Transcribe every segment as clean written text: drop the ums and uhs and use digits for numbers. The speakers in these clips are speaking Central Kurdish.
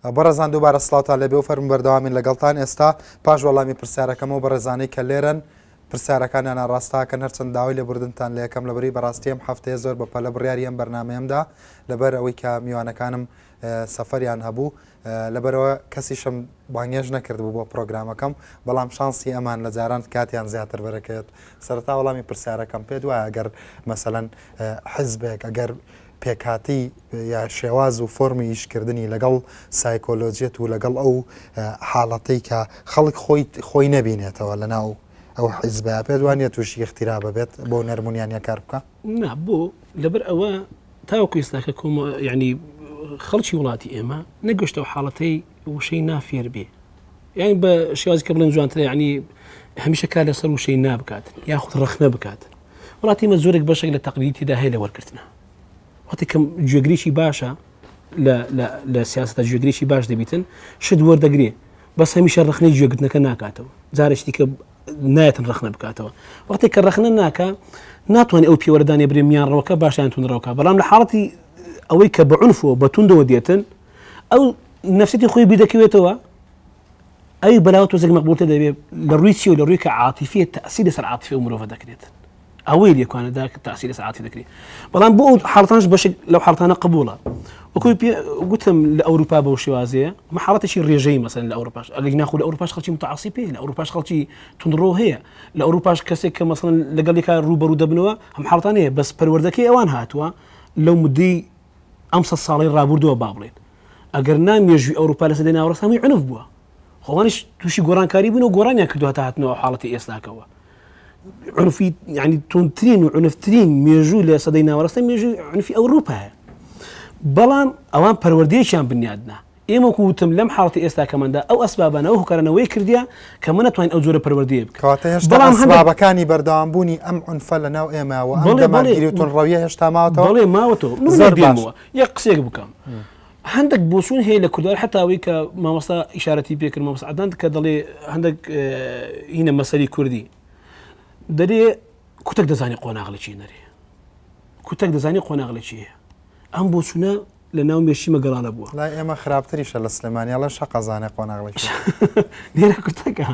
بەڕێزان دووبارە سڵاوتان لێبێ و فەرموو بەردەوامین لەگەڵتان ئێستا پاش وەڵامی پرسیارەکەم و بەڕێزانەی کە لێرەن پرسیارەکانیان ئاڕاستاکەن هەرچەند داوای لێبوردنتان لێ ئەکەم لەبەرەی بەڕاستی ئەم هەفتەیە زۆر بە پەلە بڕیاری ئەم بەرنامەیەم دا لەبەر ئەوەی کە میوانەکانم سەفەریان هەبوو لەبەرەوە کەسیشم بانگێش نەکردبوو بۆ پرۆگرامەکەم بەڵام شانسی ئەمان لە جاران کاتیان زیاتر بەرەکەوێت سەرەتا وەڵامی پرسیارەکەم پێت وایە ئەگەر مەسەلەن حزبێک ئەگەر پێکهاتەی یا شێواز و فۆرمی ئیشکردنی لەگەڵ سایکۆلۆجیەت و لەگەڵ ئەو حاڵەتەی کە خەڵک خۆی خۆی نەبینێتەوە لەناو ئەو حیزبە پێت وانە تووشی اختیرا بێت بۆ نەرمونیانە کار بکە؟ نا بۆ لەبەر ئەوە تاوەکو ئێستاکە کۆمە یعنی خەڵکی وڵاتی ئێمە نەگەشتەوە حاڵەتەی وشەی نافێر بێ یعنی بە شێوازی کە بڵێن جوانترە یعنی هەمیشە کار لەسەر وشەی نابکات یاخود ڕەخنە بکات وڵاتی مە زۆرێک بەشێک لە تەقلیدی تێدا هەیە لە وەرگرتنە وەختی کەم گوێگرێکی باشە لە سیاستە گوێگرێکی باش دەبیتن شت وەردەگرێ بەس هەمیشە ڕخنەی گوێگرتنەکە ناکاتەوە جارێکی کە نایەتن ڕخنە بکاتەوە وەختێک کە ڕخنە ناکە ناتوانێت ئەو پێوەرەدانێ برێ میان ڕەوەکە باشیان تونڕەوەکە بەڵام لە حاڵەتی ئەوەی کە بە عنفەوە بە توندەوە دێتن ئەو نفسیتی خۆی بیردەکەوێتەوە ئەوی بەلاوە تۆزێک مەقبولتر دەبێت لە ڕووی چی و لە ڕووی کە عاتیفیە تەسیر لەسەر عاتیفی ئەو مرۆڤە دەکرێت ئەوەی لێکوانەدا کە تەسیر لەسەر عاتیفی دەکرێت بەڵام بۆ ئەو حاڵەتانش بەشێک لەو حاڵەتانە قبوڵە وەکوی پێ گوتم لە ئەوروپا بەو شێوازەیە مە حاڵەتێکی ڕێژەی مەسەن لە ئەوروپاش ئەگەر ناخۆ لە ئەوروپاش خەڵکی متعصب هەیە لە ئەوروپاش خەڵکی توندڕۆ هەیە لە ئەوروپاش کەسێک کە مەسەن لەگەڵ یەکا ڕووبەڕوو دەبنەوە هەم حاڵەتان هەیە بەس پەروەردەکەی ئەوان هاتووە لەو مدەی ئەم سە ساڵەی ڕابوردووە با بڵێن ئەگەر نا مێژووی ئەوروپا لە سەدەی ناوەڕاست هەمووی عنف بووە خۆوانیش تووشی گۆڕانکاری بوون و گۆڕانیان کردووە تا هاتنەوە حاڵەتی ئێستاکەوە عنفی یعنی توندترین و عنفترین مێژوو لە سەدەی ناوەڕاستە مێژووی عنفی ئەوروپایە بەڵام ئەوان پەروەردەیەکیان بنیادنا ئێمە وەکو وتم لەم حاڵەتی ئێستاکەماندا ئەو ئەسبابانە ئەو هۆکارانەوەی کردیە کە مە نەتوانین ئەو جۆرە پەروەردەیە بکەین. کەواتە هێشتا بەڵام هەندێک ئەسبابەکانی بەردەوامبوونی ئەم عونفە لە ناو ئێمە و ئەم بەڵێ بەڵێ دەمارگیری و توندڕەویە هێشتا ماوەتەوە؟ بەڵێ ماوەتەوە. من زۆر باش. دێمەوە یەک قسەیەک بکەم. هەندێک بۆچوون هەیە لە کوردەوار حتا ئەوەی کە مامۆستا ئیشارەتی پێ کرد مامۆستا عەدنان کە دەڵێ هەندێک هینە مەسەلی کوردی دەرێ کوتەک دەزانی قۆناغ لە چی نەرێ کوتەک دەزانی قۆناغ لە چیە ئەم بۆچوونە لە ناو مێشکی مە گەڵالە بووە. لای ئێمە خراپتریشە لە سلێمانی ئەڵێن شەقە زانێ قۆناغ لە کوێ. لێرە کوتەکە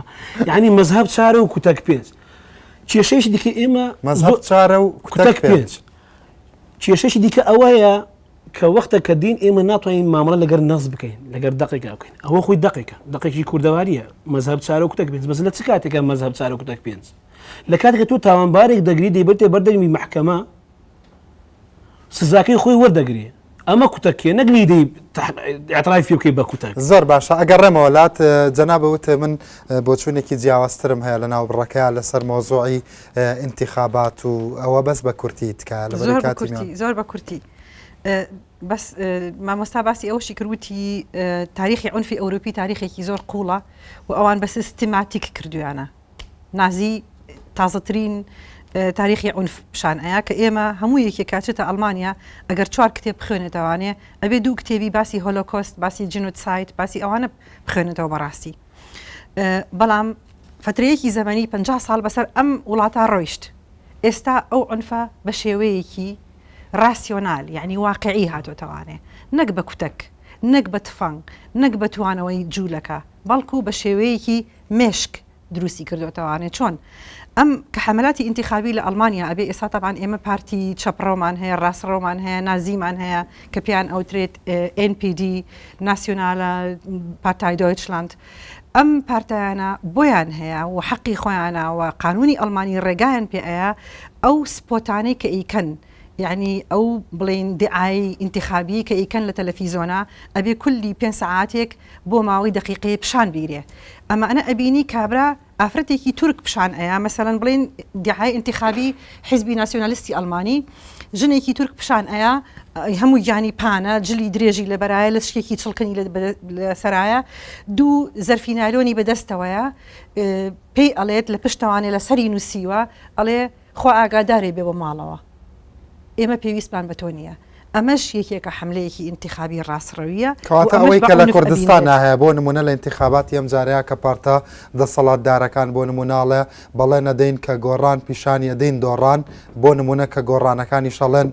یعنی مەزهەب چارە و کوتەک پێنج. کێشەیەکی دیکە ئێمە مەزهەب چارە و کوتەک پێنج. کێشەیەکی دیکە ئەوەیە کە وەختە کە دین ئێمە ناتوانین مامەڵە لەگەر نەس بکەین لەگەر دەقێکا بکەین ئەوە خۆی دەقێکە دەقێکی کوردەواریە مەزهەب چارە و کوتەک پێنج بەس لە چ کاتێکە مەزهەب چارە و کوتەک پێنج لە کاتێک تۆ تاوانبارێک دەگری دەیبەرتێ بەردەمی مەحکەمە سزاکەی خۆی وەردەگرێ ئەمە کوتەکیە نەک لی دەی اعتراف پێ بکەی بە کوتەک. زۆر باشە ئەگەڕێمەوە لات جەنابە وت من بۆچوونێکی جیاوازترم هەیە لە ناو بڕەکەیا لەسەر مەوزوعی ئینتیخابات و ئەوە بەس بە کورتی تکایە لەبەر زۆر بە کاتی کورتی میوان. زۆر بە کورتی بەس مامۆستا باسی ئەوەشی کرد وتی تاریخی عونفی ئەوروپی تاریخێکی زۆر قوڵە و ئەوان بە سیستماتیک کردویانە نازی تازەترین تاریخی عونف پیشان ئەیا کە ئێمە هەموو یەکێک کاچێتە ئەڵمانیا ئەگەر چوار کتێب بخوێنێتەوانێ ئەبێ دوو کتێبی باسی هۆلۆکۆست باسی جینۆساید باسی ئەوانە بخوێنێتەوە بەڕاستی بەڵام فترەیەکی زەمەنی 50 ساڵ بەسەر ئەم وڵاتە ڕۆیشت ئێستا ئەو عنفە بە شێوەیەکی ڕاسیۆنال یعنی واقعی هاتۆتەوانێ نەک بە کوتەک نەک بە تفەنگ نەک بە توانەوەی جوولەکە بەڵکو بە شێوەیەکی مێشک دروستی کردۆتەوانێ چۆن ئەم کە حەمەلاتی ئینتیخابی لە ئەڵمانیا ئەبێ ئێستا تەبعەن ئێمە پارتی چەپڕەومان هەیە ڕاستڕەومان هەیە نازیمان هەیە کە پێیان ئەوترێت NPD ناسیۆنالە پارتای دۆیچلاند ئەم پارتایانە بۆیان هەیە و حەقی خۆیانە و قانونی ئەڵمانی ڕێگایان پێ ئەیا ئەو سپۆتانەی کە ئیکەن یعنی ئەو بڵین دعای ئینتخابی کە ئیکەن لە تەلەفیزۆنا ئەبێ کولی پێ سەعاتێک بۆ ماوەی دەقیقەیە پیشان بیرێ ئەمانە ئەبینی کابرا ئافرەتێکی تورک پیشان ئەیا مەسەلەن بڵێن دیعای ئینتیخابی حیزبی ناسیۆنالیستی ئەڵمانی ژنێکی تورک پیشان ئەیا هەموو گیانی پانە جلی درێژی لەبەرایە لەچکێکی چڵکنی لەسەرایە دوو زەرفی نایلۆنی بەدەستەوەیە پێی ئەڵێت لە پشتەوانێ لەسەری نووسیوە ئەڵێ خوا ئاگادارێ بێ بۆ ماڵەوە ئێمە پێویستمان بە تۆ نییە. ئەمەش یەکێکە حەملەیەکی ئینتیخابی ڕاستڕەوییە و کەواتە ئەمەش ئەوەی بە کە لە عونف کوردستانا ئەبینرێت. هەیە بۆ نموونە لە ئینتیخاباتی ئەم جارەیا کە پارتە دەسەڵاتدارەکان بۆ نموونە ئەڵێ بەڵێن ئەدەین کە گۆڕان پیشانی ئەدەین دۆڕان بۆ نموونە کە گۆڕانەکانیش ئەڵێن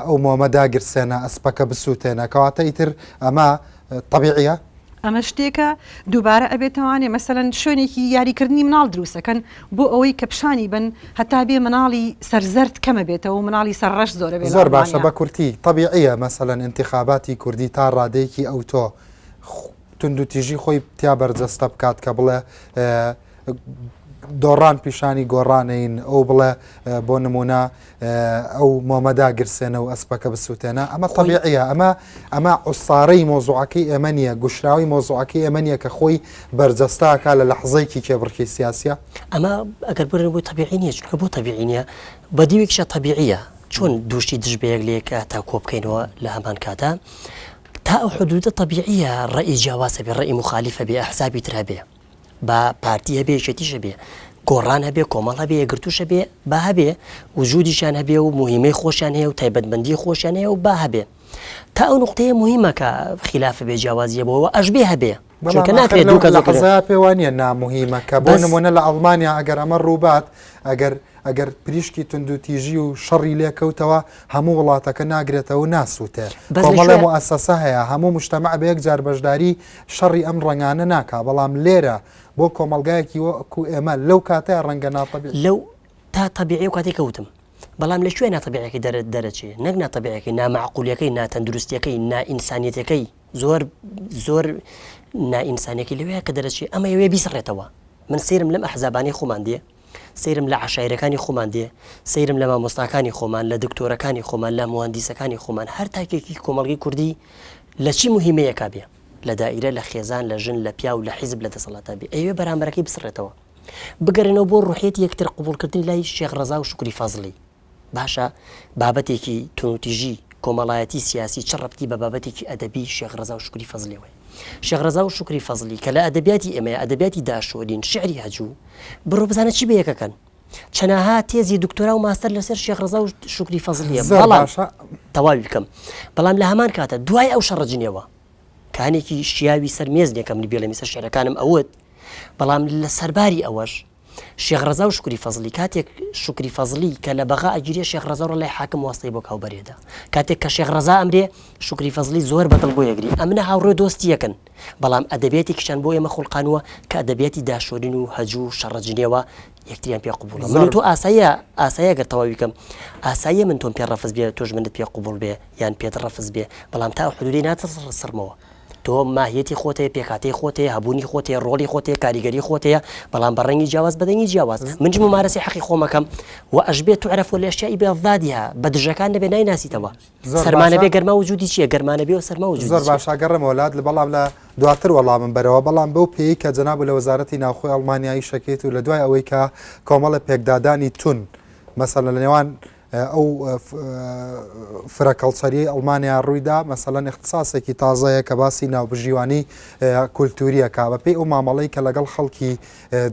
ئەو مۆمە داگرسێنە ئەسپەکە بسووتێنە کەواتە ئیتر ئەمە تەبیعیە؟ ئەمە شتێکە دووبارە ئەبێتەوانێ مەسەلەن شوێنێکی یاریکردنی مناڵ دروستەکەن بۆ ئەوەی کە پیشانی بن هەتا بێ مناڵی سەر زەرد کەمە بێتەوە و مناڵی سەر ڕەش زۆرە بێ لە زۆر باشە ئەڵمانیا. بە کورتی تەبیعیە مەسەلەن ئینتیخاباتی کوردی تا ڕادەیەکی ئەوتۆ توندوتیژی خۆی تیا بەرجەستە بکات کە بڵێ دۆڕان پیشانی گۆڕانین ئەو بڵێ بۆ نمونە ئەو مۆمەدا گرسێنە و ئەسپەکە بسووتێنە ئەمە طبیعیە ئەمە ئەمە عسارەی مۆزوعەکەی ئێمە نییە گوشراوی مۆزوعەکەی ئێمە نییە کە خۆی بەرجەستاکە لە لەحزەیەکی کێبڕکی سیاسە ئەمە ئەگەر بڕێن بۆی طبیعی نییە چونکە بۆ طبیعی نییە بە دیوێکیشە طبیعیە چۆن دووشتی دژ بەیەک لە یەک تا کۆ بکەینەوە لە هەمان کاتا تا ئەو حدودە طبیعیە ڕەئی جیاواز هەبێ ڕەئی مخالیف هەبێ ئەحزابی تر هەبێ با پارتی هەبێ یەکێتیش هەبێ گۆڕان هەبێ کۆمەڵ هەبێ یەکگرتووش هەبێ با هەبێ وجودیشیان هەبێ و موهیمەی خۆشیان هەیە و تایبەتمەندی خۆشیان هەیە و با هەبێ تا ئەو نقطەیە موهیمە کە خلافە بێ جیاوازیە بۆەوە ئەشبێ هەبێ چونکە ناکرێت دوو کەس لەحزەیا پێ وانە ناموهیمە کە بۆ نمونە لە ئەڵمانیا ئەگەر ئەمە ڕووبات ئەگەر ئەگەر پریشکی توندوتیژی و شەڕی لێکەوتەوە هەموو وڵاتەکە ناگرێتەوە و ناسووتێ. بەس لە کۆمەڵێ کوێ؟ موئەسەسە هەیە هەموو موجتەمەع بە یەک جار بەشداری شەڕی ئەم ڕەنگانە ناکا بەڵام لێرە بۆ کۆمەڵگایەکی وەکوو ئێمە لەو کاتەیا ڕەنگە ناتەبیعی. لەو تا تەبیعی ئەو کاتەی کە وتم. بەڵام لە کوێ ناتەبیعیەکەی دەرە دەرەچێ؟ نەک ناتەبیعیەکەی، نامەعقولیەکەی، ناتەندروستیەکەی، نائینسانیەتەکەی زۆر زۆر نائینسانیەکەی لەوەیە کە دەرەچێ ئەمە ئەیەوێ بیسڕێتەوە. من سەیرم لەم ئەحزابانەی خۆمان دێ سەیرم لە عەشایرەکانی خۆمان دێ، سەیرم لە مامۆستاکانی خۆمان، لە دکتۆرەکانی خۆمان، لە موهەندیسەکانی خۆمان، هەر تاکێکی کۆمەڵگەی کوردی لە چی موهیمەیەکا بێ، لە دائیرە، لە خێزان، لە ژن، لە پیاو، لە حیزب، لە دەسەڵاتا بێ، ئەیەوێ بەرامبەرەکەی بسڕێتەوە. بگەرێنەوە بۆ ڕوحیەتی یەکتر قبوڵکردنی لای شێخ ڕەزا و شوکری فەزڵی. باشە بابەتێکی تونوتیژی کۆمەڵایەتی سیاسی چ ڕەبتی بە بابەتێکی ئەدەبی شێخ ڕەزا و شوکری فەزلیەوە هەیە؟ شێخ ڕەزا و شوکری فەزلی کە لە ئەدەبیاتی ئێمەیە ئەدەبیاتی داشۆرین شیعری هەجوو بڕۆ بزانە چی بەیەکەکەن چەناها تێزی دکتۆرا و ماستەر لەسەر شێخ ڕەزا و شوکری فەزلیە زۆر بەڵام باشە. تەواوی بکەم بەڵام لە هەمان کاتە دوای ئەو شەڕە جنێوە کانێکی شیاوی سەر مێز نیە کە من بێڵێم ئیستا شیعرەکانم ئەوت بەڵام لە سەرباری ئەوەش شێخ ڕەزا و شوکری فەزڵی، کاتێک شوکری فەزڵی کە لە بەغا ئەگیرێ شێخ ڕەزا ڕۆ لای حاکم واستەی بۆ کاو بەرێدە. کاتێک کە شێخ ڕەزا ئەمرێ شوکری فەزڵی زۆر بە دڵ بۆی ئەگری. ئەمنە هاوڕێ و دۆستی یەکن. بەڵام ئەدەبیاتێکیشیان بۆ ئێمە خوڵقانووە کە ئەدەبیاتی داشۆرین و هەجوو و شەڕە جنێوە یەکتریان پێ قبووڵە. من و زۆر. تۆ ئاساییە ئاساییە گەر تەواوی کەم ئاساییە من تۆم پێ ڕەفز بێ تۆش منت پێ قبووڵ بێ یان پێت ڕەفز بێ بەڵام تا ئەو حدوودەی ناتسڕمەوە. تۆ ماهیەتی خۆت هەیە، پێکهاتەی خۆت هەیە، هەبوونی خۆت هەیە، ڕۆڵی خۆت هەیە، کاریگەری خۆت هەیە، بەڵام بە ڕەنگی جیاواز، بە دەنگی جیاواز. منیش مومارەسەی حەقی خۆم ئەکەم و ئەشبێ تعرف الاشیاء باضدادها، بە دژەکان نەبێ نایناسیتەوە. زۆر سەرما باشە. نەبێ گەرما وجودی چییە؟ گەرما نەبێ و سەرما وجودی زۆر چییە؟ باشە ئەگەڕێمەوە لات بەڵام لە دواتر وەڵامم بەرەوە بەڵام بەو پێیەی کە جەنابت لە وەزارەتی ناوخۆی ئەڵمانیا ئیشەکەیت و لە دوای ئەوەی کە کۆمەڵە پێکدادانی تون مەسەلەن لە نێوان ئەو فرە کەڵچەریەی ئەڵمانیا ڕوویدا، مەسەلەن ئیختساسێکی تازەیە کە باسی ناوبژیوانی کولتووری ئەکا بەپێی ئەو مامەڵەی کە لەگەڵ خەڵکی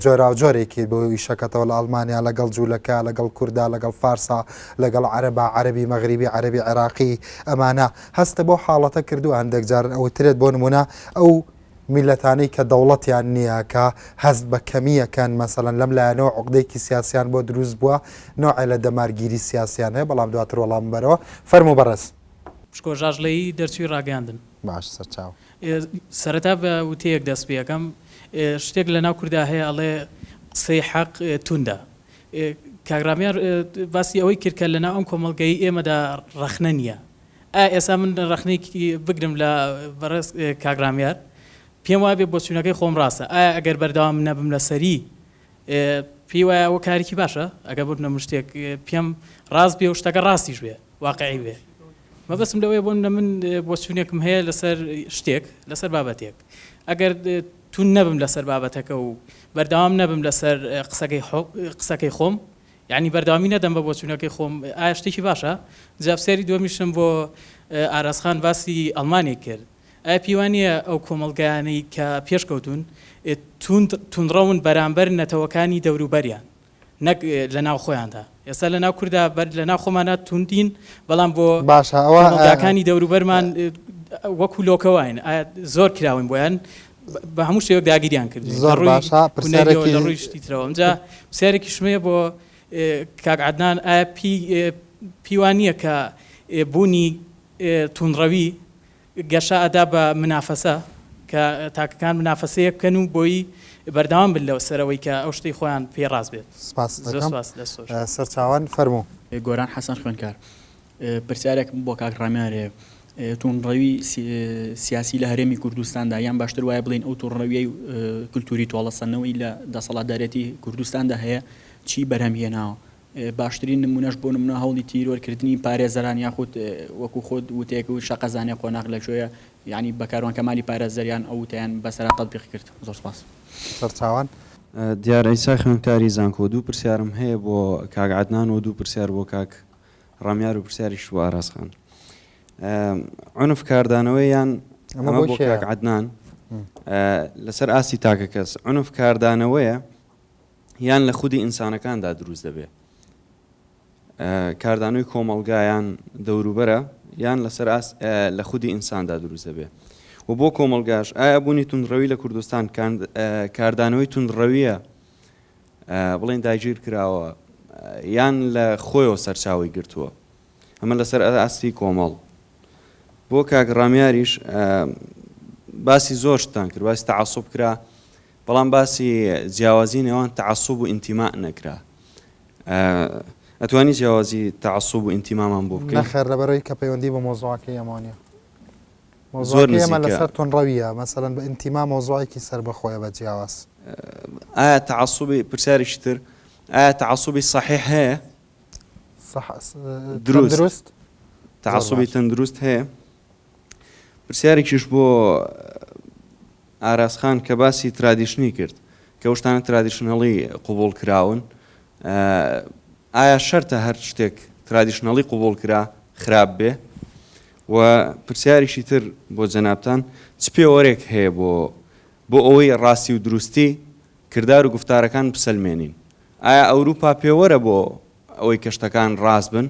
جۆراوجۆرێکی بۆ ئیشەکەتەوە لە ئەڵمانیا لەگەڵ جوولەکە لەگەڵ کووردا لەگەڵ فارسا لەگەڵ عەرەبا عەرەبی مەغریبی عەرەبی عێراقی ئەمانە هەستە بۆ حاڵەتە کردووە هەندێک جار ئەوترێت بۆ نمونە ئەو میللەتانەی کە دەوڵەتیان نییە، کە هەست بە کەمی ئەکەن، مەسەلەن لەم لایەنەوە عوقدەیەکی سیاسیان بۆ دروست بووە، نەوعێ لە دەمارگیری سیاسیان هەیە، بەڵام دواتر وەڵامم بەرەوە. فەرموو بەڕێز. پشکۆ ژاژڵەیی دەرچووی ڕاگەیاندن. باش سەرچاو. سەرەتا بە وتەیەک دەست پێ ئەکەم، شتێک لە ناو کوردا هەیە ئەڵێ قسەی حەق توندە. کاک ڕامیار باسی ئەوەی کرد کە لە ناو ئەم کۆمەڵگەی ئێمەدا ڕەخنە نییە. ئایا ئێستا من ڕەخنەیەکی بگرم لە بەڕێز کاک ڕامیار پێم وابێ بۆچوونەکەی خۆم ڕاستە ئایا ئەگەر بەردەوام نەبم لەسەری پێی وایە ئەوە کارێکی باشە ئەگەر ببنە من شتێک پێم ڕاست بێ و شتەکە ڕاستیش بێ واقعی بێ مەبەستم لەوەیە بۆ منە من بۆچوونێکم هەیە لەسەر شتێک لەسەر بابەتێک ئەگەر تون نەبم لەسەر بابەتەکە و بەردەوام نەبم لەسەر قسەکەی قسەکەی خۆم یانی بەردەوامی نەدەم بە بۆچوونەکەی خۆم ئایا شتێکی باشە؟ جا پرسیاری دووەمیشم بۆ ئاراس خان باسی ئەڵمانیای کرد ئایا پێی وا نییە ئەو کۆمەڵگایانەی کە پێشکەوتوون توند توندڕەون بەرامبەر نەتەوەکانی دەوروبەریان نەک لە ناو خۆیاندا ئێستا لە ناو کوردا بەر لە ناو خۆمانە توندین بەڵام بۆ باشە ئەوە کۆمەڵگاکانی دەوروبەرمان وەکو لۆکە واین ئایا زۆر کراوین بۆیان بە هەموو شێوەیەک داگیریان کردوین لە زۆر ڕووی باشە هونەریەوە پرسیارێکی لە ڕووی شتی ترەوە ئەمجا پرسیارێکیشم هەیە بۆ کاک عەدنان ئایا پی پی وا نییە کە بوونی توندڕەوی گەشە ئەدا بە منافەسە؟ کە تاکەکان منافەسەیەک بکەن و بۆی بەردەوام بن لەو سەرەوەی کە ئەو شتەی خۆیان پێ ڕاست بێت. سپاست زۆر دەکەم. سپاس دەست خۆش. سەرچاوان فەرموو. گۆران حەسەن خوێندکار پرسیارێکم بۆ کاک ڕامیار هەیە توندڕەوی سیاسی لە هەرێمی کوردستاندا یان باشتر وایە بڵێین ئەو توندڕەویەی کلتوری تۆڵەسەندنەوەی لە دەسەڵاتدارێتی کوردستاندا هەیە چی بەرهەم هێناوە باشترین نمونەش بۆ نمونە هەوڵی تیرۆر کردنی پارێزەران یاخود وەکو خۆت وتێک و شەقەزانێ قۆناغ لە کوێیە یانی بە کاروان کەمالی پارێزەریان ئەو وتەیان بەسەرا تەتبیق کرد زۆر سپاس. سەرچاوان. دیار عیسا خوێندکاری زانکۆ دوو پرسیارم هەیە بۆ کاک عەدنان و دوو پرسیار بۆ کاک ڕامیار و پرسیاریش بۆ ئاراس خان عنف کاردانەوەی یان ئەمە ئەمە بۆ بۆ کێیە؟ کاک عەدنان لەسەر ئاستی تاکەکەس عنف کاردانەوەیە یان لە خودی ئینسانەکاندا دروست دەبێ کاردانەوەی کۆمەڵگا یان دەوروبەرە یان لەسەر ئاست لە خودی ئینساندا دروست دەبێ و بۆ کۆمەڵگاش ئایا بوونی توندڕەوی لە کوردستان کاردانەوەی توندڕەویە بڵێن داگیر کراوە یان لە خۆیەوە سەرچاوی گرتووە ئەمە لەسەر ئاستی کۆمەڵ بۆ کاک ڕامیاریش باسی زۆر شتان کرد باسی تەعەسوب کرا بەڵام باسی جیاوازی نێوان تەعەسوب و ئینتیما نەکرا. ئەتوانی جیاوازی تەعەسوب و ئینتیمامان بۆ بکەی؟ نەخێر لەبەرئەوەی کە پەیوەندی بە مەوزوعەکەی ئێمەوە نیە. زۆر مەوزوعەکەی ئێمە نزیکە. لەسەر توندڕەویە، مەسەلەن بە ئینتیما مەوزوعێکی سەربەخۆیە بە جیاواز. ئایا تەعەسوبی، پرسیارێکی تر، ئایا تەعەسوبی سەحیح هەیە؟ سەح، دروست. تەندروست؟ زۆر تەعەسوبی باش. تەندروست هەیە؟ پرسیارێکیش بۆ ئاراس خان کە باسی tradition ی کرد کە ئەو شتانە traditionally قبوڵ کراون ئایا شەرتە هەر شتێک traditionally قبوڵ کرا خراپ بێ و پرسیارێکی تر بۆ جەنابتان چ پێوەرێک هەیە بۆ بۆ ئەوەی ڕاستی و دروستی کردار و گوفتارەکان بسەلمێنین ئایا ئەوروپا پێوەرە بۆ ئەوەی کە شتەکان ڕاست بن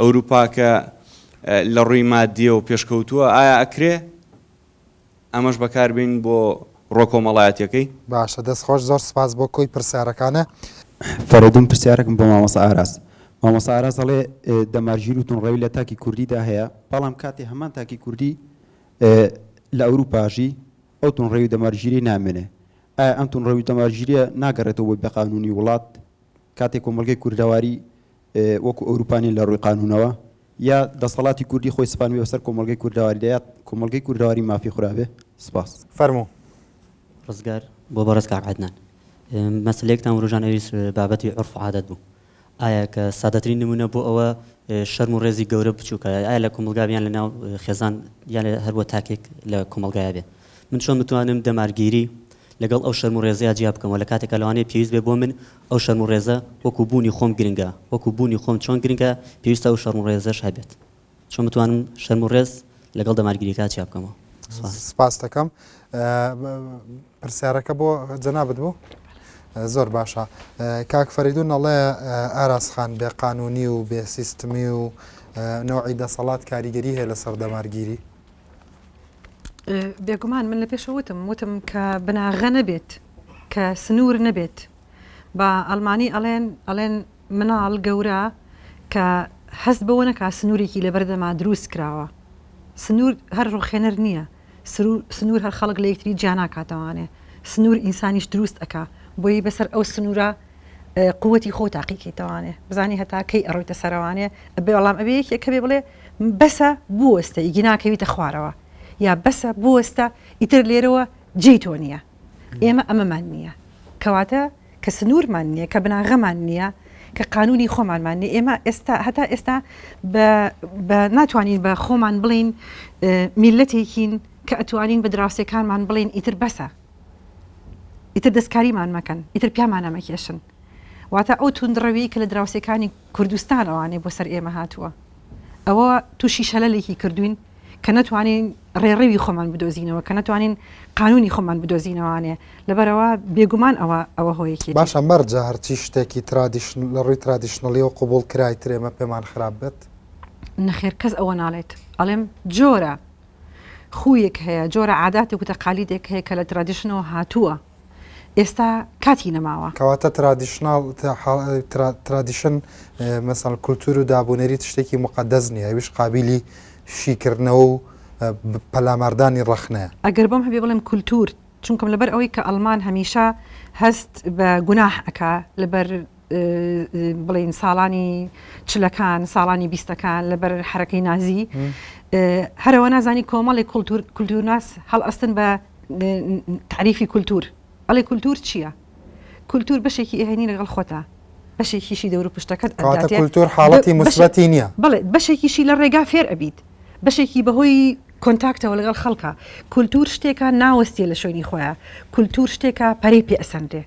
ئەوروپا کە لە ڕووی مادیەوە پێشکەوتووە ئایا ئەکرێ ئەمەش بەکار بێنین بۆ ڕۆ کۆمەڵایەتیەکەی؟ باشە دەست خۆش زۆر سپاس بۆ کۆی پرسیارەکانە. فەرەدون پرسیارێکم بۆ مامۆستا ئاراس مامۆستا ئاراس ئەڵێ دەمارگیری و توندڕەوی لە تاکی کوردیدا هەیە بەڵام کاتێ هەمان تاکی کوردی لە ئەوروپا ژی ئەو توندڕەوی و دەمارگیری نامێنێ ئایا ئەم توندڕەوی و دەمارگیریە ناگەڕێتەوە بۆ بێقانونی وڵات کاتێ کۆمەڵگەی کوردەواری وەکو ئەوروپا نین لە ڕووی قانونەوە یا دەسەڵاتی کوردی خۆی سپاندبێ بەسەر کۆمەڵگەی کوردەواریدا یا کۆمەڵگەی کوردەواری مافی خورابێ؟ سپاس. فەرموو. ڕزگار، بۆ بەڕێز کاک عەدنان مەسەلەیەکتان وروژاند ئەویش بابەتی عورف و عادەت بوو ئایا کە سادەترین نمونە بۆ ئەوە شەرم و ڕێزی گەورە بچوکە ئایا لە کۆمەڵگا یان لە ناو خێزان یان هەر بۆ تاکێک لە کۆمەڵگایا بێ من چۆن بتوانم دەمارگیری لەگەڵ ئەو شەرم و ڕێزەیا جیا بکەمەوە لە کاتێکا لەوانەیە پێویست بێ بۆ من ئەو شەرم و ڕێزە وەکو بوونی خۆم گرنگە وەکو بوونی خۆم چۆن گرنگە پێویستە ئەو شەرم و ڕێزەش هەبێت چۆن بتوانم شەرم و ڕێز لەگەڵ دەمارگیریەکە جیا بکەمەوە سپاس. سپاست دەکەم. پرسیارەکە بۆ جەنابت بوو؟ زۆر باشە. کاک فەریدون ئەڵێ ئاراس خان بێ قانونی و بێ سیستمی و نەوعی دەسەڵات کاریگەری هەیە لەسەر دەمارگیری. بێگومان من لە پێشەوە وتم وتم کە بناغە نەبێت کە سنوور نەبێت بە ئەڵمانی ئەڵێن ئەڵێن مناڵ گەورە کە هەست بەوە نەکا سنوورێکی لەبەردەما دروست کراوە سنوور هەر ڕوخێنەر نییە سنوور هەر خەڵک لە یەکتری جیا ناکاتەوانێ سنوور ئینسانیش دروست ئەکا بۆیە بەسەر ئەو سنوورە قوتی خۆ تاقیکەیتەوانێ بزانی هەتا کەی ئەڕۆیتە سەرەوانێ ئەبێ بەڵام ئەبێ یەکێک هەبێ بڵێ بەسە بوەستە ئیگی ناکەویتە خوارەوە یا بەسە بوەستە ئیتر لێرەوە جێی تۆ نییە ئێمە ئەمەمان نییە کەواتە کە سنوورمان نییە کە بناغەمان نییە کە قانونی خۆمانمان نیە ئێمە ئێستا هەتا ئێستا بە ناتوانین بە خۆمان بڵین میلەتێکین کە ئەتوانین بە دراوسێکانمان بڵین ئیتر بەسە ئیتر دەستکاریمان مەکەن ئیتر پیامانە مەکێشن واتە ئەو توندڕەوی کە لە دراوسێکانی کوردستان ئەوانەی بۆ سەر ئێمە هاتووە ئەوە تووشی شەلەلێکی کردوین کە نەتوانین ڕێڕەوی خۆمان بدۆزینەوە کە نەتوانین قانونی خۆمان بدۆزینەوانێ لەبەرەوە بێگومان ئەوە ئەوە هۆیەکی باشە مەرجە هەرچی شتێکی tradition لە ڕووی traditionally ەوە قبوڵ کرای تر ئێمە پێمان خراپ بێت؟ نەخێر کەس ئەوە ناڵێت ئەڵێم جۆرە خوویەک هەیە جۆرە عاداتێک و تەقالیدێک هەیە کە لە tradition ەوە هاتووە ئێستا کاتی نەماوە. کەواتە traditional tradition مەسەڵەن کولتوور و دابونەریت شتێکی موقەدەس نییە، ئەویش قابیلی شیکردنەوە و پەلاماردانی ڕەخنەیە. ئەگەر بۆم هەبێ بڵێم کولتوور، چونکم لەبەر ئەوەی کە ئەڵمان هەمیشە هەست بە گوناح ئەکا لەبەر بڵێین ساڵانی چلەکان ساڵانی بیستەکان لەبەر حەرەکەی نازی هەرەوە نازانی کۆمەڵی کولتور کولتورناس هەڵئەستن بە تعریفی کولتور ئەڵێ کولتور چییە؟ کولتور بەشێکی ئەهێنی لەگەڵ خۆتا بەشێکیشی دەور و پشتەکەت ئەداتێ کولتور حاڵەتی موسبەتی نییە بەڵێ بەشێکیشی لە ڕێگا فێر ئەبیت بەشێکی بەهۆی کۆنتاکتەوە لەگەڵ خەڵکە کولتور شتێکە ناوەستیە لە شوێنی خۆیان کولتور شتێکە پەرەی پێ ئەسەنرێ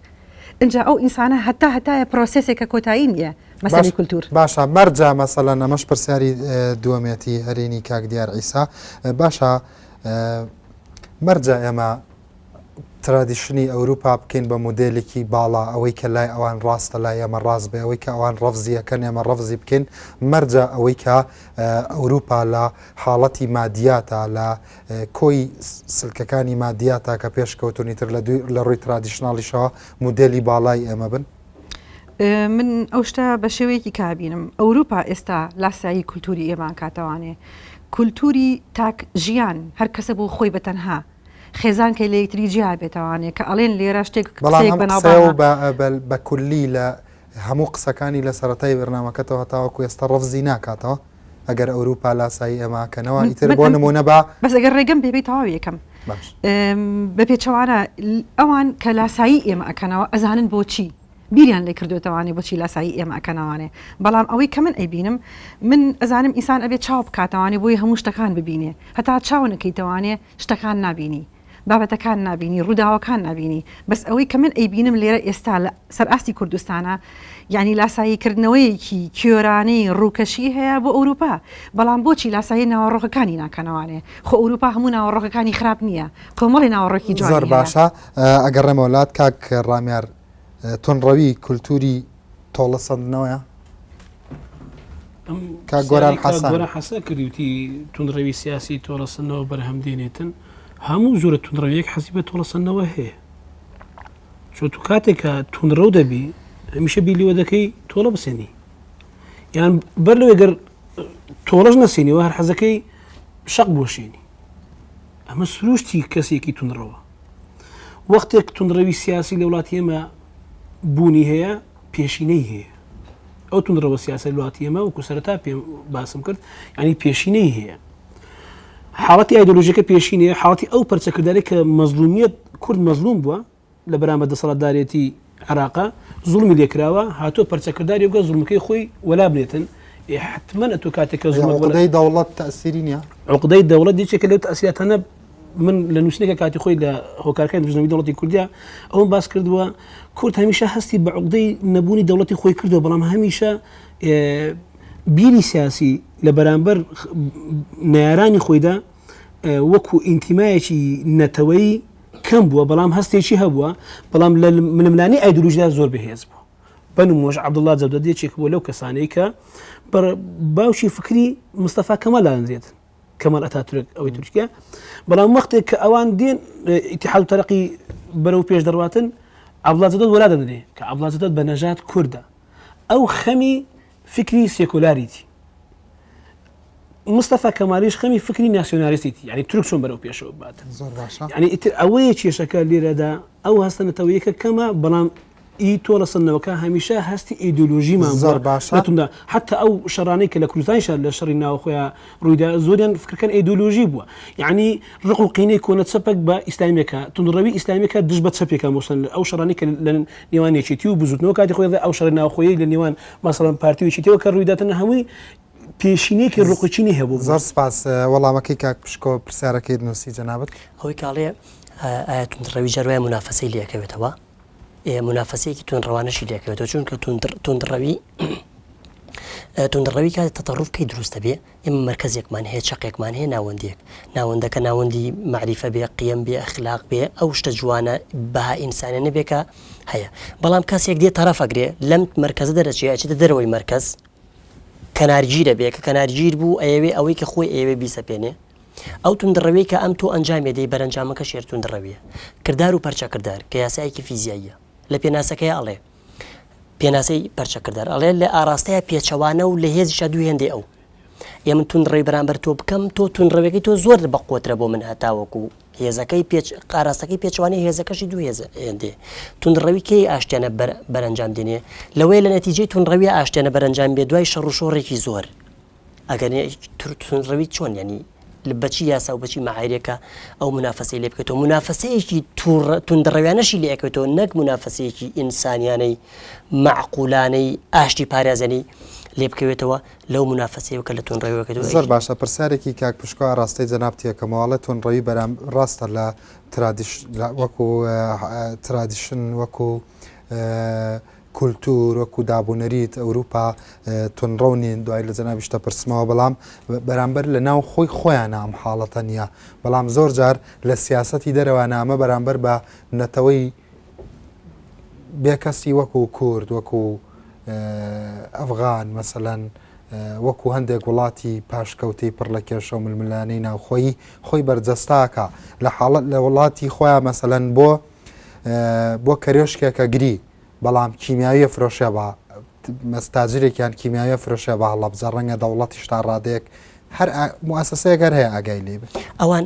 ئینجا ئەو ئینسانە هەتا هەتایە پرۆسێسێکە کۆتایی نییە مەسەلەی کولتور. باشە مەرجە مەسەلەن ئەمەش پرسیاری دووەمێتی هەرێنی کاک دیار عیسا باشە مەرجە ئێمە tradition ی ئەوروپا بکەین بە مۆدێلێکی باڵا ئەوەی کە لای ئەوان ڕاستە لای ئێمە ڕاست بێ ئەوەی کە ئەوان ڕەفزیەکەن ئێمە ڕەفزی بکەین مەرجە ئەوەی کە ئەوروپا لە حاڵەتی مادیاتا لە کۆی سلکەکانی مادیاتا کە پێشکەوتونی تر لە ڕووی traditional یشەوە مودێلی باڵای ئێمە بن؟ من ئەو شتە بە شێوەیەکی کابینم ئەوروپا ئێستا لاسایی کولتوری ئێمان کاتەوانێ کولتوری تاک ژیان هەر کەسە بۆ خۆی بە تەنها خێزان کە لە یەکتری جیا بێتەوانێ کە ئەڵێن لێرە شتێک بەڵام بەناو بە کولی لە هەموو قسەکانی لە سەرەتای بەرنامەکەتەوە هەتاوەکو ئێستا ڕەفزی ناکاتەوە ئەگەر ئەوروپا لاسایی ئێمە کەنەوە ئیتر بۆ نمونە با بەس ئەگەر ڕێگەم پێ بێ تەواوی یەکەم بە پێچەوانە ئەوان کە لاسایی ئێمە ئەکەنەوە ئەزانن بۆچی بیریان لێ کردوێتەوانێ بۆچی لاسایی ئێمە ئەکەنەوانێ بەڵام ئەوەی کە من ئەیبینم من ئەزانم ئینسان ئەبێ چاو بکاتەوانێ بۆی هەموو شتەکان ببینێ هەتا چاو نەکەیتەوانێ شتەکان نابینی بابەتەکان نابینی، ڕووداوەکان نابینی، بەس ئەوەی کە من ئەیبینم لێرە ئێستا لە سەر ئاستی کوردستانا یانی لاسایی کردنەوەیەکی کێرانەی ڕووکەشی هەیە بۆ ئەوروپا، بەڵام بۆچی لاسایی ناوەڕۆکەکانی ناکەنەوانێ؟ خۆ ئەوروپا هەموو ناوەڕۆکەکانی خراپ نییە، کۆمەڵی ناوەڕۆکی جوانی زۆر هەیە. باشە ئەگەڕێمەوە لات کاک ڕامیار توندڕەوی کولتوری تۆڵە سەندنەوەیە؟ کاک گۆران حەسەن. گۆران حەسەن کردی وتی توندڕەوی سیاسی تۆڵەسەندنەوە بەرهەم دێنێتن هەموو جۆرە توندڕەویەک حەزی بە تۆڵەسەندنەوە هەیە چۆ تو کاتێک کە توندڕەو دەبی هەمیشە بیلیوە دەکەی تۆڵە بسێنی یان بەر لەوێ گەر تۆڵەش نەسێنیەوە هەر حەزەکەی شەق بۆشێنی ئەمە سروشتی کەسێکی توندڕەوە وەختێک توندڕەوی سیاسی لە وڵاتی ئێمە بوونی هەیە پێشینەی هەیە ئەو توندڕەوە سیاسە لواتی ئێمە وەکو سەرەتا پێم باسم کرد ینی پێشینەی هەیە حاڵەتی ئایدۆلۆژیەکە پێشینەیە حاڵەتی ئەو پەرچەکردارێک کە مەزلومیت کورد مەزلوم بووە لە بەرامبەر دەسەڵاتدارێتی عراقا زوڵمی لێکراوە هاتووە پەرچەکرداری وگە زوڵمەکەی خۆی وەلا بنێتن حتمما ئەتۆ کاتێک کە زوڵم عقدەی دەوڵەت تەسیری نییە عقدەی دەوڵەت یەکێکە لەو تەسیراتانە من لە نووسینێکە کاتی خۆی لە هۆکارەکانی دروستنەوەی دەوڵەتی کوردیا ئەوم باس کردووە کورد هەمیشە هەستی بە عقدەی نەبوونی دەوڵەتی خۆی کردووە بەڵام هەمیشە بیری سیاسی لە بەرامبەر نارانی خۆیدا وەکو ئینتیمایەکی نەتەوەی کەم بووە بەڵام هەستێکی هەبووە بەڵام لە ململانی ئایدۆلۆژیدا زۆر بەهێز بوو بە نموونەش عەبدوڵڵا جەودەت یەکێک بووە لەو کەسانەی کە باوکی فکری مستەفا کەمال دادەنرێت کەمال ئەتاتورک ئەوەی تورکیا بەڵام وەختێک کە ئەوان دێن ئیتحاد و تەرەقی بەرەو پێش دەڕواتن عەبدوڵڵا جەودەت وەلا دەنرێ کە عەبدوڵڵا جەودەت بە نەژاد کوردە ئەو خەمی فکری سێکۆلاریتی مستەفا کەمالیش خەمی فکری ناسیۆنالیستیتی یعنی تورک چۆن بەرەو پێشەوە بات زۆر باشە یعنی ئیتر ئەوەیە کێشەکە لێرەدا ئەو هەستە نەتەوەیەکە کەمە بەڵام ئی تۆڵەسەندنەوەکە هەمیشە هەستی ئیدۆلۆژیمان زۆر باشە نەتوندا حتا ئەو شەڕانەی کە لە کوردستانیشا لە شەڕی ناوخۆیا ڕوویدا زۆریان فکرەکان ئیدۆلۆژی بووە یعنی ڕق و قینەی کۆنە چەپەک بە ئیسلامیەکە توندڕەوی ئیسلامیەکە دژ بە چەپێکە مۆسن ئەو شەڕانەی کە لە نێوان یەکێتی و بزوتنەوە کاتی خۆی ئەو شەڕی ناوخۆیی لە نێوان مەسەڵەن پارتی و یەکێتیەوە کە ڕوویداتن هەمووی پێشینەیەکی ڕقوچینی هەبوو. زۆر سپاس وەڵامەکەی کاک پشکۆ پرسیارەکەیت نووسی جەنابت. ئەوەی کە ئەڵێ ئایا توندڕەوی جار وایە مونافەسەی لێ ئەکەوێتەوە؟ ئێ مونافەسەیەکی توندڕەوانەشی لێ ئەکەوێتەوە چونکە توندڕەوی توندڕەوی کاتێ تەتەڕوف کەی دروست دەبێ ئێمە مەرکەزێکمان هەیە چەقێکمان هەیە ناوەندێک ناوەندەکە ناوەندی مەعریفە بێ قیەم بێ ئەخلاق بێ ئەو شتە جوانە بەها ئینسانیانە بێ کە هەیە بەڵام کەسێک دێ تەرەف ئەگرێ لەم مەرکەزە دەرەچێ ئەچێتە دەرەوەی مەرکەز کەنارگیرە بێ کە کەنارگیر بوو ئەیەوێ ئەوەی کە خۆی ئەیەوێ بیسەپێنێ ئەو توندڕەویەی کە ئەم تۆ ئەنجامی دەی بەرەنجامەکەشی هەر توندڕەویە کردار و پەرچەکردار کە یاسایەکی فیزیاییە لە پێناسەکەی ئەڵێ پێناسەی پەرچەکردار ئەڵێ لە ئاراستەیە پێچەوانە و لە هێزیشا دوو هێندەی ئەو. ئێ من توندڕەوی بەرامبەر تۆ بکەم تۆ توندڕەویەکەی تۆ زۆر بەقوەترە بۆ من هەتاوەکو هێزەکەی پێچ ئاراستەکەی پێچەوانەی هێزەکەشی دوو هێز هێندێ توندڕەوی کەی ئاشتیانە بەر بەرەنجام دێنێ لەوەیە لە نەتیجەی توندڕەوی ئاشتیانە بەرەنجام بێ دوای شەڕ و شۆڕێکی زۆر ئەگەر توندڕەوی چۆن یعنی بەچی یاسا و بەچی مەعایرێکە ئەو منافەسەی لێ بکەێتەوە منافەسەیەکی توندڕەویانەشی لێ ئەکەوێتەوە نەک منافەسەیەکی ئینسانیانەی مەعقولانەی ئاشتی پارێزەنی لێ بکەوێتەوە لەو منافەسەیەوە کە لە توندڕەویەکە دوو زۆر باشە پرسیارێکی کاک پشکۆ ئاراستەی جەنابتی ئەکەمەوە ئەڵێ توندڕەوی بەرام ڕاستە لە ترادیش وەکو tradition وەکو کولتور وەکو دابونەریت ئەوروپا توندڕەو نین دوای لە جەنابیش دەپرسمەوە بەڵام بەرامبەر لە ناو خۆی خۆیانە ئەم حاڵەتە نییە بەڵام زۆر جار لە سیاسەتی دەرەوە نامە بەرامبەر بە نەتەوەی بێکەسی وەکو کورد وەکو ئەفغان مەسەلەن وەکو هەندێک وڵاتی پاشکەوتەی پڕ لە کێشە و ململانێی ناوخۆیی خۆی بەرجەستاکە لە حاڵەت لە وڵاتی خۆیان مەسەلەن بۆ بۆ کەرێشکێکە گری بەڵام کیمیاویە فرۆشێ بە مەستاجرێکیان کیمیاویە فرۆشێ بە هەڵەبجە ڕەنگە دەوڵەتیش تا ڕادەیەک هەر موسسەیەک هەر هەیە ئاگای لێ بێ. ئەوان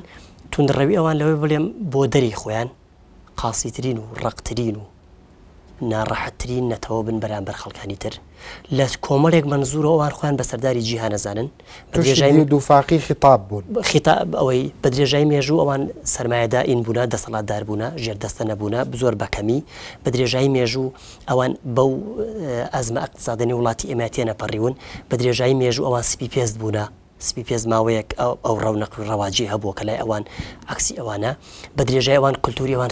توندڕەوی ئەوان لەوەی بڵێم بۆ دەری خۆیان قاسیترین و ڕەقترین و ناڕەحەتترین نەتەوە بن بەرامبەر خەڵکانی تر لە کۆمەڵێک مەنزوورەوە ئەوان خۆیان بە سەرداری جیهان ئەزانن بە تووشی درێژای دوو دووفاقی خیتاب بوون. خیتاب ئەوەی بە درێژای مێژوو ئەوان سەرمایەدائین بوونە دەسەڵاتدار بوونە ژێردەستە نەبوونە زۆر بە کەمی بە درێژایی مێژوو ئەوان بەو ئەزمە ئەقتسادەنی وڵاتی ئێمە تێنەپەڕیون بە درێژایی مێژوو ئەوان سپی پێست بوونە سپی پێست ماوەیەک ئەو ڕەونەق و ڕەواجی هەبووە کە لای ئەوان عەکسی ئەوانە، بە درێژای ئەوان کولتووری ئەوان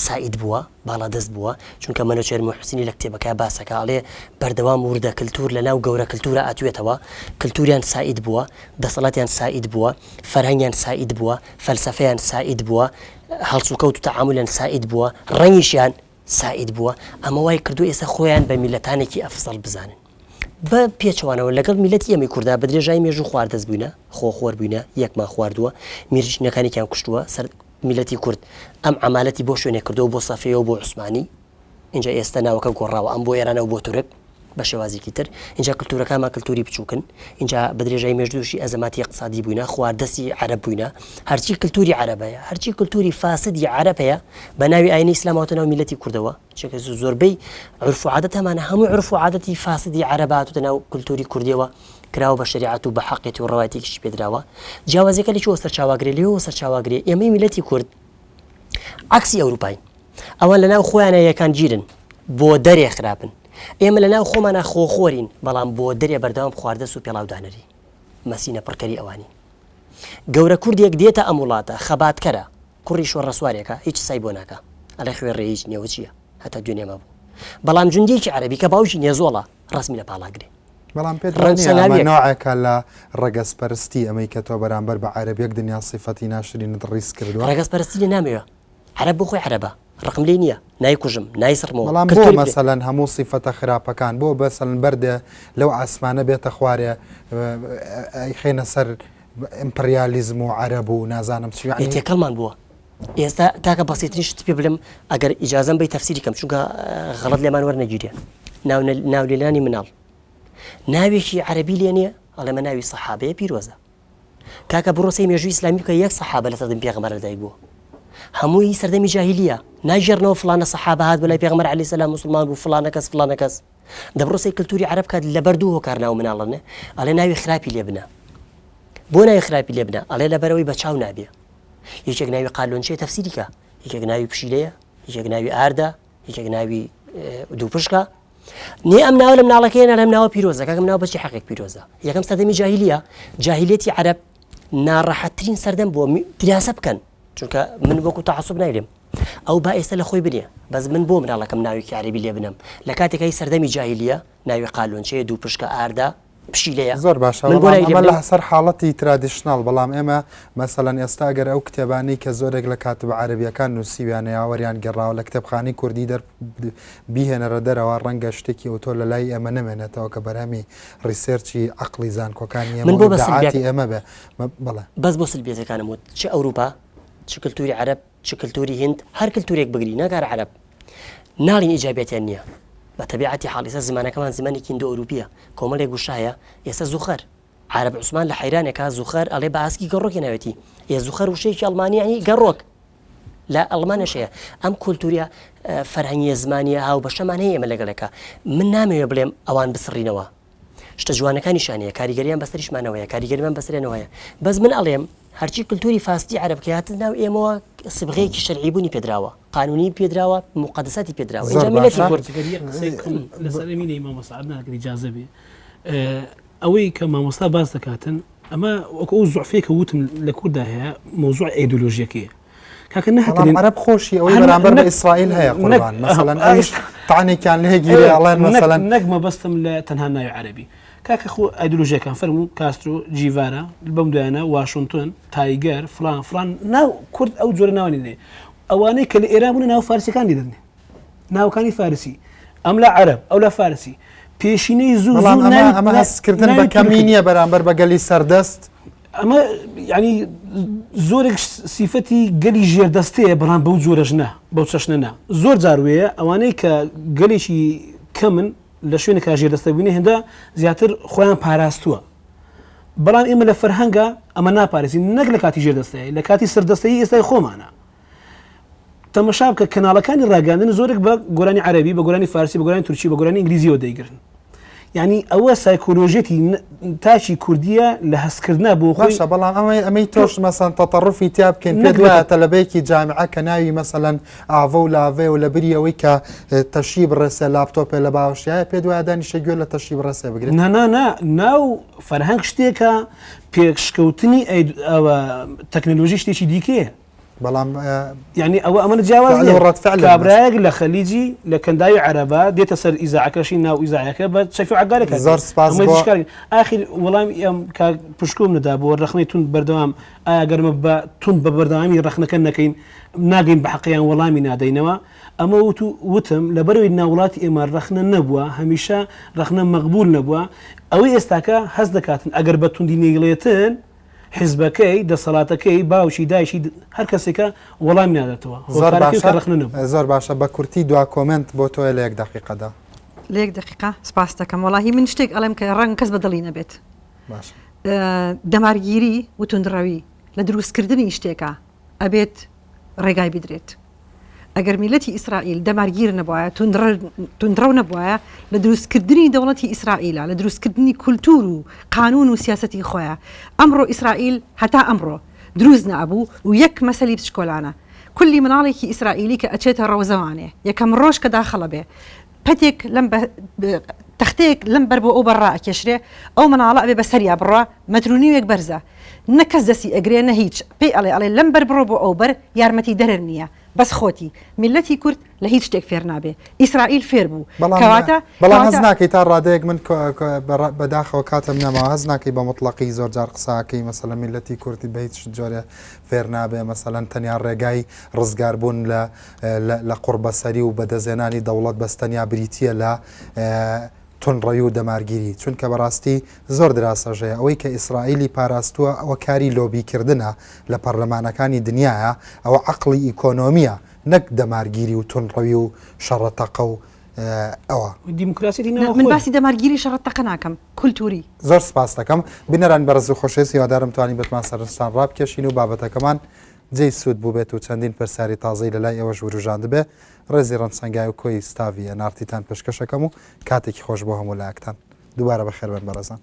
سائید بووە، باڵادەست بووە، چونکە مەنۆچێر موحسینی لە کتێبەکەیا باس ئەکا ئەڵێ بەردەوام وردە کلتوور لە ناو گەورە کلتوورا ئەتوێتەوە، کلتووریان سائید بووە، دەسەڵاتیان سائید بووە، فەرهەنگیان سائید بووە، فەلسەفەیان سائید بووە، هەڵسوکەوت و تەعامولیان سائید بووە، ڕەنگیشیان سائید بووە، ئەمە وای کردووە ئێستا خۆیان بە میللەتانێکی ئەفزەڵ بزانن. بە پێچەوانەوە لەگەڵ میللەتی ئێمەی کوردا بە درێژایی مێژوو خواردەست بووینە، خۆخۆر بووینە، یەکمان خواردووە، میرنشینەکانێکیان کوشتووە، سەر میللەتی کورد ئەم عەمالەتی بۆ شوێنێک کردووە بۆ سەفەوی و بۆ عوسمانی، ئینجا ئێستا ناوەکە گۆڕاوە ئەم بۆ ئێرانە و بۆ تورک بە شێوازێکی تر، ئینجا کلتورەکانمان کلتوری بچووکن، ئینجا بە درێژایی مێژوو تووشی ئەزەماتی ئیقتسادی بووینە، خواردەستی عەرەب بووینە، هەرچی کلتوری عەرەب هەیە، هەرچی کلتوری فاسدی عەرەب هەیە بە ناوی ئاینی ئیسلام هاتووە ناو میللەتی کوردەوە، چونکە زۆربەی عورف و عادەت هەمانە هەموو عورف و عادەتی فاسدی عەرەب هاتووتە ناو کولتوری کوردیەوە کراوە بە شەریعەت و بە حەقیەتی و ڕەوایەتێکیشی پێدراوە جیاوازیەکە لە کوێوە سەرچاوەگرێ لەوێوە سەرچاوەگرێ ئێمەی میللەتی کورد عەکسی ئەوروپاین ئەوان لە ناو خۆیانە یەکانگیرن بۆ دەرێ خراپن ئێمە لە ناو خۆمانە خۆخۆرین بەڵام بۆ دەرێ بەردەوام خواردەس و پێڵاودانەری مەسینە پڕکەری ئەوانی گەورە کوردێک دێتە ئەم وڵاتە خەباتکەرە کوڕی شۆڕەسوارێکە هیچ سای بۆ ناکا ئەڵێ خوێڕێ هیچ نیە وە چیە هەتا دوێنێ مابوو بەڵام جوندیەکی عەرەبی کە باوکی نێزۆڵە ڕەسمی لە پاڵاگرێ بەڵام پێت وا نییە ئەمە نەوعێکە لە ڕەگەزپەرستی ئەمەی کە تۆ بەرامبەر بە عەرەب یەک دنیا سیفەتی ناشرینت ڕیز کردووە؟ ڕەگەزپەرستی لێ نامەوێ عەرەب بۆ خۆی عەرەبە ڕقم لێی نییە نایکوژم نایسڕمەوە بەڵام بۆ مەسەلەن هەموو سیفەتە خراپەکان بۆ مەسەلەن بەردێ لەو ئاسمانە بێتە خوارێ ئەیخەینە سەر ئیمپریالیزم و عەرەب و نازانم چی یەعنی. تێکەڵمان بووە ئێستا تاکە بەسیترین شت پێ بلم ئەگەر ئیجازەم بەی تەفسیری کەم چونکە غەڵەت لێمان وەرنەگیرێ ناو ناولێنانی مناڵ ناوێکی عەرەبی لێ نییە ئەڵێمە ناوی سەحابەیە پیرۆزە کاکە بڕۆ سەی مێژووی ئیسلامی بکە یەک سەحابە لە سەردەمی پێغەمبەر لەدایک بووە هەمووی سەردەمی جاهیلیە ناگێڕنەوە فڵانە سەحابە هات بۆ لای پێغەمبەر عەلەیهی سەلام موسڵمان بوو فڵانە کەس فڵانە کەس دەبڕۆ سەی کلتوری عەرەب کات لەبەر دوو هۆکار ناو مناڵەنێ ئەڵێ ناوی خراپی لێ بنە بۆ ناوی خراپی لێ بنە ئەڵێ لەبەرەوەی بە چاو نابێ یەکێک ناوی قالۆنچەیە تەفسیری کە یەکێک ناوی پشیلەیە یەکێک ناوی ئاردە یەکێک ناوی دووپشکە نێ ئەم ناوە لە مناڵەکەی نە لەم ناوە پیرۆزە کاکەم ناو بەچی حەقێک پیرۆزە یەکەم سەردەمی جاهیلیە جاهیلیەتی عەرەب ناڕەحەتترین سەردەم بووە دراسە بکەن چونکە من وەکو تەعەسوب نایلێم ئەو با ئێستا لە خۆی بنێ بەس من بۆ مناڵەکەم ناوێکی عەرەبی لێ بنەم لە کاتێکای سەردەمی جاهیلیە ناوی قالۆنچەیە دوو پشکە ئاردە پشیلەیە زۆر باشە من بۆ بەڵام ناوی لێ ئەمە بنەم لە سەر حاڵەتی traditional بەڵام ئێمە مەسەلەن ئێستا ئەگەر ئەو کتێبانەی کە زۆرێک لە کاتبە عەرەبیەکان نووسیویانە یا وەریان گێڕاوە لە کتێبخانەی کوردی دەر بیهێنەرە دەرەوە ڕەنگە شتێکی ئەوتۆ لە لای ئێمە نەمێنێتەوە کە بەرهەمی research ی عەقڵی زانکۆکانی ئێمە من و بۆ بە سلبیەک ئیبداعاتی ئێمە بێ بەڵێ. بەس بۆ سلبیەتەکانم وت چ ئەوروپا چ کلتوری عەرەب چ کلتوری هند هەر کلتورێک بگری نەک هەر عەرەب ناڵین ئیجابیەتیان نییە بە تەبیعەتی حاڵ ئێستا زمانەکەمان زمانێکی هندۆ ئەوروپیە کۆمەڵێک وشە هەیە ئێستا زوخەر. عارەب عوسمان لە حەیرانێکا زوخەر ئەڵێ بە ئاسکی گەڕۆک هێناوێتی. ئێ زوخەر وشەیەکی ئەڵمانی یانی گەڕۆک. لە ئەڵمانیش هەیە. ئەم کولتوریە فەرهەنگیە زمانیە هاوبەشەمان هەیە ئێمە لەگەڵێکا. من نامەوێ بڵێم ئەوان بسڕینەوە. شتە جوانەکانیشیان هەیە، کاریگەریان بەسەریشمانەوە هەیە، کاریگەریمان بەسەریانەوە هەیە. بەس من ئەڵێم هەرچی کولتوری فاسدی عەرەب کە هاتە ناو ئێمەوە سبغەیەکی شەرعیبوونی پێدراوە، قانونی پێدراوە، موقەدەساتی پێدراوە. زۆر ئینجا میللەتی باشە. کورد ئەگەر یەک قسەی بکەم لەسەر ئەمینەی مامۆستا عەدنان ئەگەر ئیجازە بێ ئەوەی کە مامۆستا باس دەکاتن ئەمە وەکو ئەو زوعفەی کە وتم لە کورددا هەیە مەوزوع ئایدۆلۆژیەکەیە کاکە بەڵام نەهاترێن عەرەب خۆشی ئەوەی هەر بەرامبەر بە نەک ئیسرائیل هەیە نەک قوربان مەسەلەن ئەویش تەعنێکیان لێ گیرێ ئەڵێن نەک مەسەلەن نەک مەبەستم لە تەنها ناوی عەرەبی کاکە خۆ ئایدۆلۆژیەکان فەرموو کاسترۆ جیڤارا بەم دوایانە واشنتۆن تایگەر فلان فلان ناو کورد ئەو جۆرە ناوانی نێ ئەوانەی کە لە ئێران بوون ناو فارسیەکان لێ دەنێ ناوەکانی فارسی ئەم لە عەرەب ئەو لە فارسی پێشینەی زوو بەڵام زوو ئەمە ناوی ئەمە هەستکردن بە ناوی کەمی تورکن نییە بەرامبەر بە گەلی سەردەست ئەمە یعنی زۆرێک سیفەتی گەلی ژێردەستەیە بەڵام بەو جۆرەش نا بەو چەشنە نا زۆر جار وەیە ئەوانەی کە گەلێکی کەمن لە شوێنێکا ژێردەستە بووینە هێندە زیاتر خۆیان پاراستووە بەڵام ئێمە لە فەرهەنگا ئەمە ناپارێزین نەک لە کاتی ژێردەستەیە لە کاتی سەردەستەیی ئێستای خۆمانە تەمەشا بکە کەناڵەکانی ڕاگەاندن زۆرێک بە گۆرانی عەربی بە گۆرانی فارسی بە گۆرانی تورکی بە گۆرانی ئینگلیزیەوە دەیگرن یعنی ئەوە سایکۆلۆژیەتی تاکی کوردیە لە هەستکردە بۆ خۆی باشە بەڵام ئەمەی ئەمەی تۆش مەسەن تەتەڕفی تیا بکەین نەک پێت وایە تەلەبەیەکی جامیعە کە ناوی مەسەلەن ئاڤە و لاڤەیە و لە بری ئەوەی کە تەشی بڕێسێ لاپتۆپێ لە باوەشیایە پێت وایە دانیشە گوێ لە تەشی بڕێسێ بگرێت؟ نا نا نا ناو فەرهەنگ شتێکە پێشکەوتنی ئەوە تەکنەلۆژی شتێکی دیکەیە. بەڵام یعنی ئەوە ئەمە جیاواز فعل و ڕەد فعل کابرایەک لە خەلیجی لە کەنداوی عەرەبا دێتە سەر ئیزاعەکەشی ناو ئیزاعەکە بە چەفی عگارێک زۆر سپاس بۆ ئاخر وەڵامی ئەم کاک پشکۆم نەدا بۆ ڕەخنەی توند بەردەوام ئایا گەرمە بە توند بە بەردەوامی ڕەخنەکە نەکەین ناگەین بە حەقیان وەڵامی نادەینەوە ئەمە وت و وتم لەبەرەوەی ناوڵاتی ئێمە ڕەخنە نەبووە هەمیشە ڕەخنە مەقبول نەبووە ئەوەی ئێستاکە هەست دەکاتن ئەگەر بە توندی نەیڵێتن حیزبەکەی، دەسەڵاتەکەی، باوکی، دایکی، هەر کەسێکە وەڵامی ناداتەوە. زۆر هۆکارەکەی باشە کە ڕەخنە نەبوو. زۆر باشە بە کورتی دوا کۆمێنت بۆ تۆیە لە یەک دەقیقەدا. لە یەک دەقیقە سپاست دەکەم. وەڵاهی من شتێک ئەڵێم کە ڕەنگە کەس بە دڵی نەبێت. باشە. دەمارگیری و توندڕەوی لە دروستکردنی شتێکا ئەبێت ڕێگای بدرێت. ئەگەر میللەتی ئیسرائیل دەمارگیر نەبوایە، توندڕەو نەبوایە، لە دروستکردنی دەوڵەتی ئیسرائیلا، لە دروستکردنی کولتوور و قانوون و سیاسەتی خۆیا، ئەمڕۆ ئیسرائیل هەتا ئەمڕۆ دروست نەئەبوو و یەک مەسەلی بچکۆلانە کولی مناڵێکی ئیسرائیلی کە ئەچێتە ڕەوزەوانێ یەکەم ڕۆژ کە داخڵەبێ پەتێک لەم تەختەیەک لەم بەر بۆ ئەو بەر ڕائەکێشرێ، ئەو مناڵە ئەبێ بە سەریا بڕوا، مەتر و نیوێک بەرزە. نە کەس دەستی ئەگرێ نە هیچ. پێی ئەڵێ ئەڵێ لەم بەر بڕۆ بۆ ئەو بەر، یارمەتیدەرر نییە. بەس خۆتی. میللەتی کورد لە هیچ شتێک فێر نابێ. ئیسرائیل فێر بوو. بەڵام کەواتە بەڵام هەست کەواتە. ناکەی تا ڕادەیەک من بەداخەوە کاتم نەماوە هەست ناکەی بە موتڵەقی زۆر جار قسە ئەکەی مەسەلەن میللەتی کورد بە هیچ جۆرێ فێر نابێ مەسەلەن تەنیا ڕێگای ڕزگاربوون لە لە قوڕبەسەری و بەدەستهێنانی دەوڵەت بەس تەنیا بریتییە لە توندڕەوی و دەمارگیری، چونکە بەڕاستی زۆر دراسەش هەیە ئەوەی کە ئیسرائیلی پاراستووە ئەوە کاری لۆبیکردنە لە پەرلەمانەکانی دنیایە، ئەوە عەقڵی ئیکۆنۆمییە نەک دەمارگیری و توندڕەوی و شەڕە تەقە و ئەوە. دیموکراسیەتی نا ناوخۆیە. من باسی دەمارگیری شەڕە تەقە ناکەم، کولتووری. زۆر سپاست دەکەم بینەرانی بەڕێز و خۆشەویست هیوادارم توانیبێتمان سەرنجتان ڕابکێشین و بابەتەکەمان جێی سوود بووبێت و چەندین پرسیاری تازەی لەلای ئێوەش وروژاندبێ، ڕێزی ڕەنج سەنگاوی و کۆی ستاڤی ئێن ئاڕ تیتان پێشکەش ئەکەم و کاتێکی خۆش بۆ هەموو لایەکتان. دووبارە بەخێربێن بەڕێزان.